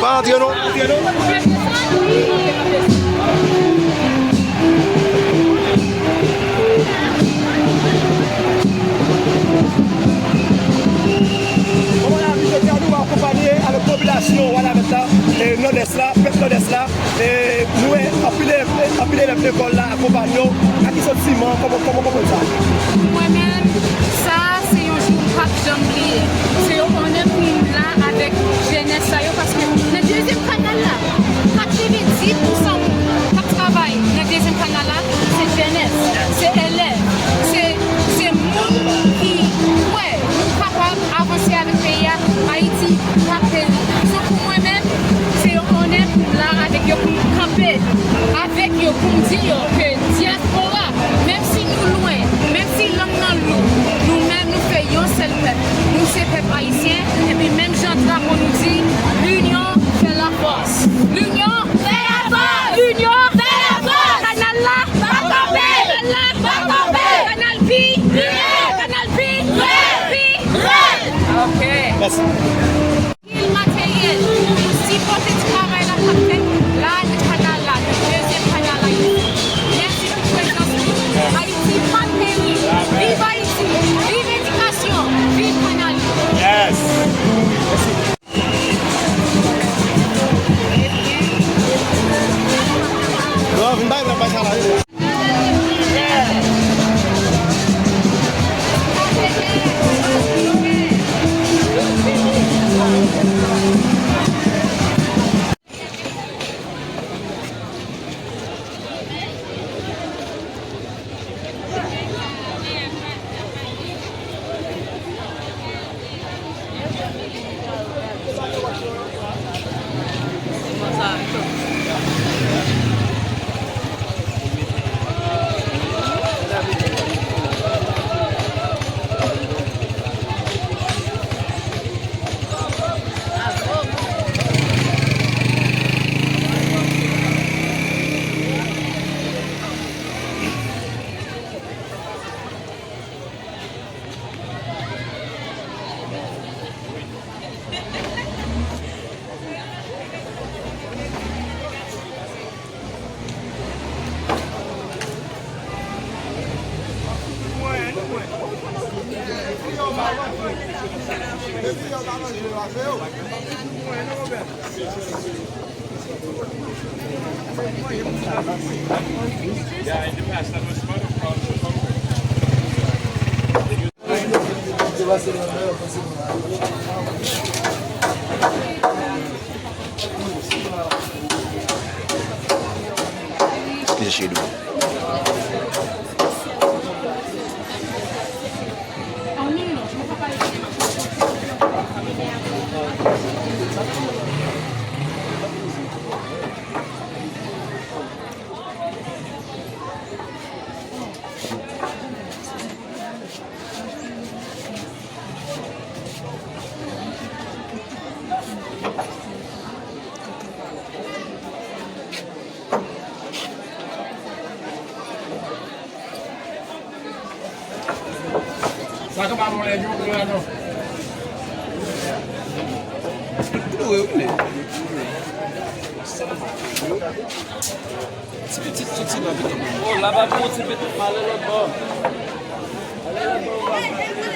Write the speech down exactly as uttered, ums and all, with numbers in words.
Pa antre non. Bon, la, jodi a nou akonpanye avèk popilasyon Wanament la, e, Nòdès la, pèp Nòdès la, e, nou wè anpil elèv, anpil elèv lekòl la akonpanye w. Ak ki santiman, kòman, kòman, kòman sa? Pou mwen menm, sa, se yon jou m p ap janm bliye. Se yon onè pou m la avèk jenès sa yo, paske nan dezyèm kanal la, katrevenndis pousan moun k ap travay nan dezyèm kanal la, se jenès, se elèv, se, se moun ki kwè nou kapab avanse avèk peyi a, Ayiti p ap peri. So, pou mwen menm, se yon onè pou m la avèk yo, pou m kanpe avèk yo, pou m di yo ke dyaspora, menm si nou lwen, menm si lang nan lou, nou menm nou fè yon sèl pèp. Nou se pèp ayisyen, epi menm jan drapo nou di, l'union fait la force. L'union fait la force. L'union fait la force. Kanal la pa kanpe. Kanal la pa kanpe. Kanal Pi rèd. Kanal Pi rèd. Pi rèd. Ok. Mèsi. Pil materyèl pou sipòte ti travay la k ap fèt la nan kanal la, nan dezyèm kanal la isit. Mèsi pou prezans nou. Ayiti p ap peri. Viv Ayiti. Viv edikasyon. Viv kanal yo. Yes. Non, vin bay, vin bay sa la, wi. Eskize, cheri. Sa ke pa bon lè di ou la non. Ti pitit soti nan pitit. Oh, la pa pou ti pitit, m ale lòt bò. Ale lòt bò, papa.